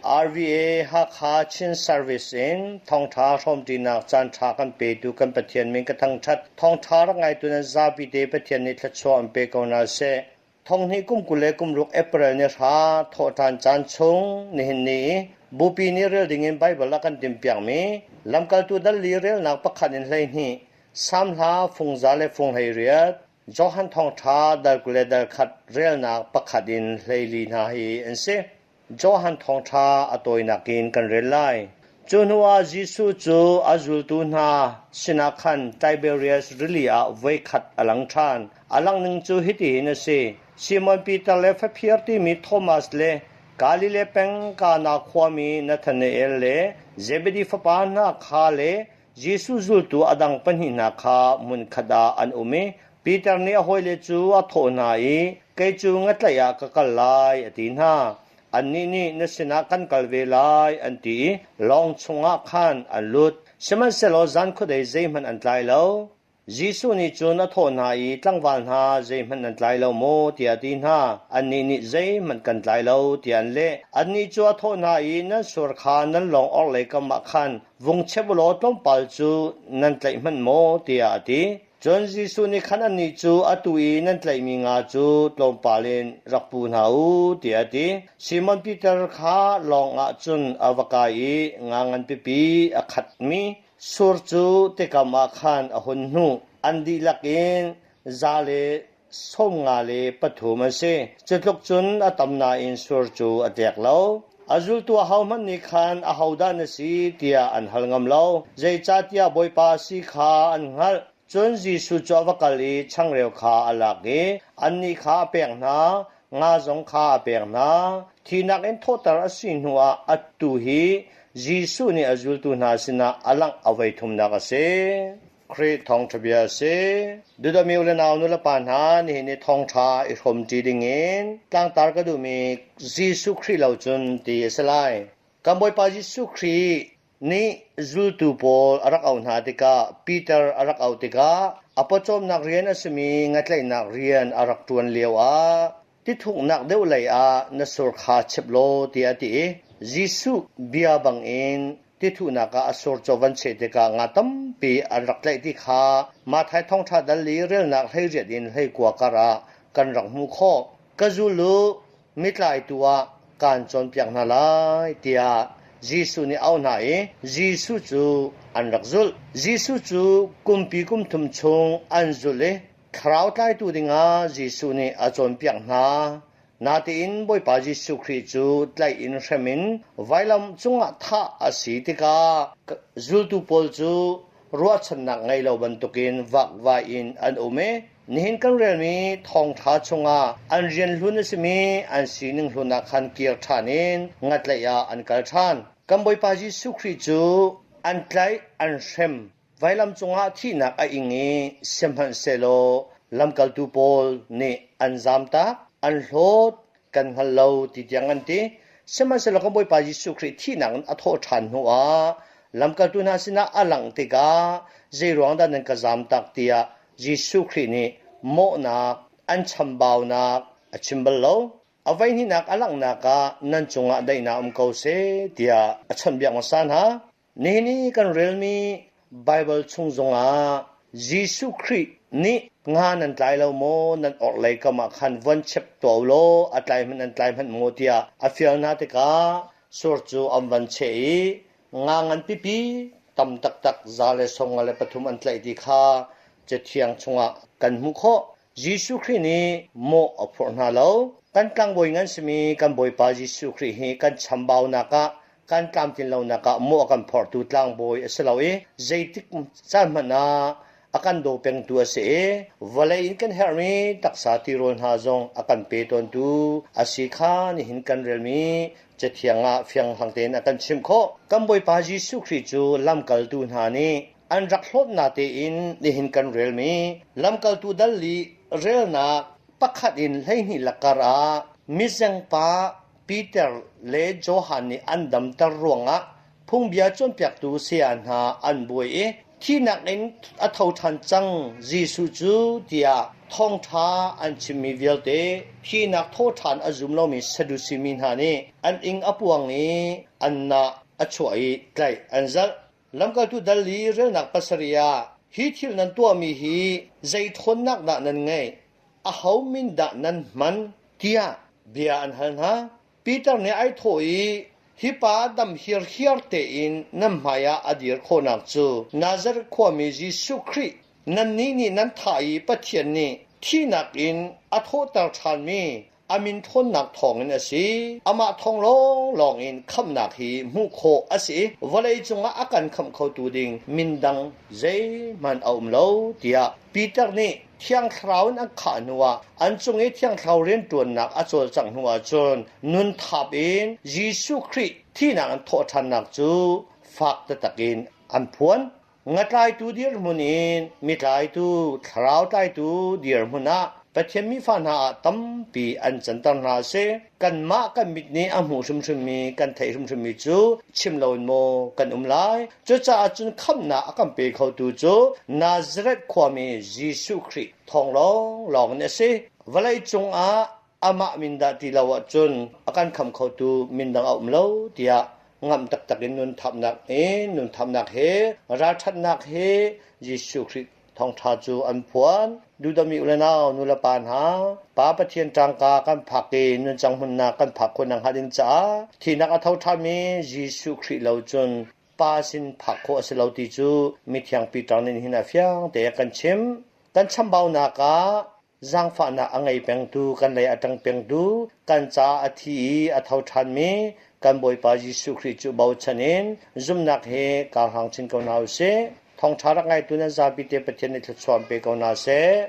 RVA Hakha Chin Service in thawngṭha hrawmṭinak caanṭha kan petu kan Pathian min ka thangṭhat. Thawngṭha rak ngaitu nan zapi te Pathian nih thluachuah an pe ko hna seh. Thonghnih kum 20 le kum ruk April ni hra thawhṭhan caan chung nihin ni i Bupi nih rel dingin Baibal a kan timhpiakmi Lamkaltu dal li relnak pakhat in 12, Salm hla fung za le fung 18, Johan Thawngṭha dal 20 le dal khat relnak pakhat in 14 hna hi an si. Johan Thawngṭha a tawinak in kan rel lai. Cu hnuah Jesuh cu a zultu hna sinah khan Tiberias rili ah voikhat a lang ṭhan. A langhning cu hitihin a si. Simon Peter le faphir timi Thomas le Galilee peng Kana khuami Nathanael le Zebedi fapa hna kha le Jesuh zultu a dang pahnih hna kha hmunkhat ah an um i Peter nih a hawile cu a thawh hna i, Kei cu ngatlaih ah ka kal lai, a ti hna. Annih nih, Na sinah kan kal ve lai, an ti i lawng chungah khan an lut. Sihmanhsehlaw zan khuadei zeihmanh an tlai lo. Jesuh nih cun a thawh hna i, Tlangval hna, zeihmanh nan tlai lo maw? tiah a ti hna. Annih nih, Zeihmanh kan tlai lo, tiah an leh. Annih cu a thawh hna i, Nan sur kha nan lawng orhlei kam ah khan vung chep u law tlawmpal cu nan tlaih hmanh maw? tiah a ti. Cun Jesuh nih khan annih cu, Atu i nan tlaihmi nga cu tlawmpal in rak pu hna u, tiah a ti. Simon Peter kha lawng ah cun a va kai i nga ngan pipi a khatmi Sur cu tikam ah khan a hun hnuh. An dihlak in 153 an si. Cu tluk cun a tam nain sur cu a tlek lo. A zultu ahohmanh nih khan ahodah na si tiah an hal ngam lo, zeicahtiah Bawipa a si kha an hngalh. Cun Jesuh cu a va kal i changreu kha a lak i annih kha a pek hna, nga zong kha a pek hna. Thihnak in thawhter a si hnuah atu hi Jesuh nih a zultu hna sinah a langh a voi thumnak a si. Khrih thawngṭha bia a si. Dudami u le nau nu le pa hna, nihin i thawngṭha i hrawmṭi dingin tlangtar ka duhmi Jesuh Khrih lo cun ti a si lai. Kan Bawipa Jesuh Khrih nih zultu pawl a rak auh hna tikah Peter a rak auh tikah a pawcawmnak rian a simi ngatlaihnak rian a rak ṭuan lioah tithuknak deuh lei ah na sur kha chep law tiah a ti i Jesuh bia bangin tithuhnak ah a sur caw van cheh tikah nga tampi an rak tlaih ti kha Matthai thawngṭha dal i relnak 18 in 19 kar ah kan rak hmuh khawh. Ka zul u, mitlaitu ah kaan cawnpiak hna lai tiah Jesuh nih a auh hna i Jesuh cu an rak zulh. Jesuh cu kumpi kum thum chung an zulh i thlarau tlaitu dingah Jesuh nih a cawnpiak hna. Natein Bawipa Jesuh Khrih cu tlaih in hrem in vailam cungah thah a si tikah zultu pawl cu ruahchannak ngei lo bantukin vakvai in an um i Nihin kan relmi thawngṭha chungah an rian hlun a simi an sining hlun ah khan kir ṭhan in ngatlaih ah an kal ṭhan. Kan Bawipa Jesuh Khrih cu an tlaih, an hrem, vailam cungah thihnak a ing i sihmanhsehlaw lamkaltu pawl nih an zamtak, an hlawt, kan hngal lo ti tiang an ti. Sihmanhsehlaw kan Bawipa Jesuh Khrih thihnak in a thawh ṭhan hnuah lamkaltu hna sinah a langh tikah zeiruang dah nan ka zamtak tiah Jesuh Khrih nih mawhnak, an chambaunak a chim bal lo. A voihnihnak a langhnak ah nan cungah daihnak um ko seh tiah a chawnhbiak hmasa hna. Nihin i kan relmi Baibal chung zongah Jesuh Khrih nih nga nan tlai lo maw, nan orhlei kam ah khan von chep tuah u law a tlai hmanh nan tlai hmanh maw tiah a fial hna tikah sur cu an van cheh i nga ngan pipi tam taktak 153 an tlaih ti kha Cathiang chungah kan hmuh khawh. Jesuh Khrih nih mawh a phurh hna lo. Kan tlangbawi ngan simi kan Bawipa Jesuh Khrih hi kan chambaunak ah kan tlamtlin lonak ah mawh a kan phortu tlangbawi a si lo i zeitik caan hmanh ah a kan daw pengtu a si i vawlei in kan herhmi taksa tirawl hna zong a kan pe tawntu a si kha nihin kan relmi Cathiang ah fianghlang tein a kan chimh khawh. Kan Bawipa Jesuh Khrih cu lamkaltu hna nih an rak hlawtnak tein nihin kan relmi lamkaltu dal li relnak pakhat in 12 lakar ah mizengpa Peter le Johan nih an damter ruangah phungbia cawnpiaktu saya hna an buai i thihnak in a tho ṭhan cang Jesuh cu tiah Thawngṭha an chimmi vialte thihnak thawhṭhan a zum lomi Sadusi mi hna nih an ing a puang i an nah a chuah i tlaih an zalh. Lamkaltu dal li relnak pasarih ah hi thil nan tuahmi hi zei ṭhawnnak dah nan ngeih? Aho min dah nan hman? tiah bia an hal hna. Peter nih ai thawh i, Hi pa dam hirhiar tein nan hmaiah a dir khawhnak cu Nazareth khuami Jesuh Khrih nannih nih nan thah i Pathian nih thihnak in a thawhter ṭhanmi a min ṭhawnnak thawngin a si. Amah thawng lawnglawng in khamhnak hi hmuh khawh a si i vawlei cungah a kan khamh khotu ding min dang zeihmanh a um lo tiah Peter nih Thiang Thlarau in an khah hnuah an cung i Thiang Thlarau rianṭuannak a cawlcangh hnuah cun nun thap in Jesuh Khrih thihnak in thawhṭhannak cu fak taktak in an phuan. Ngatlaitu dirhmun in mitlaitu, thlarau tlaitu dirhmun ah Pathian mifa hna ah tampi an canter hna a si. Kanmah kan mit nih a hmuh hrimhrimmi, kan theih hrimhrimmi cu chim loin maw kan um lai. Cucaah cun khamhnak a kan pe khotu cu Nazareth khuami Jesuh Khrih thawng lawnglawng in a si. Vawlei cungah amah min dah ti lo ahcun a kan kham khotu min dang a um lo tiah ngamh taktak in nun thapnak in nun thapnak he ralṭhatnak he Jesuh Khrih thawngṭha cu an phuan. Duhdawmi u le nau nu le pa hna, Pa Pathian ṭangka kan phak i nuncang hmunnak kan phak khawh nakhnga ding caah thihnak a tho ṭhanmi Jesuh Khrih lo cun Pa sin phak khawh a si lo ti cu mithiang Peter nih hin a fiang te a kan chimh. Kan chambaunak ah zaangfahnak a ngei pengtu, kan lei a ṭang pengtu, kan caah a thi i a tho ṭhanmi kan Bawipa Jesuh Khrih cu bochan in zumhnak he kar hlang chin ko hna u sih. Thawngṭha rak ngaitu nan zapi te Pathian nih thluachuah pe ko hna seh.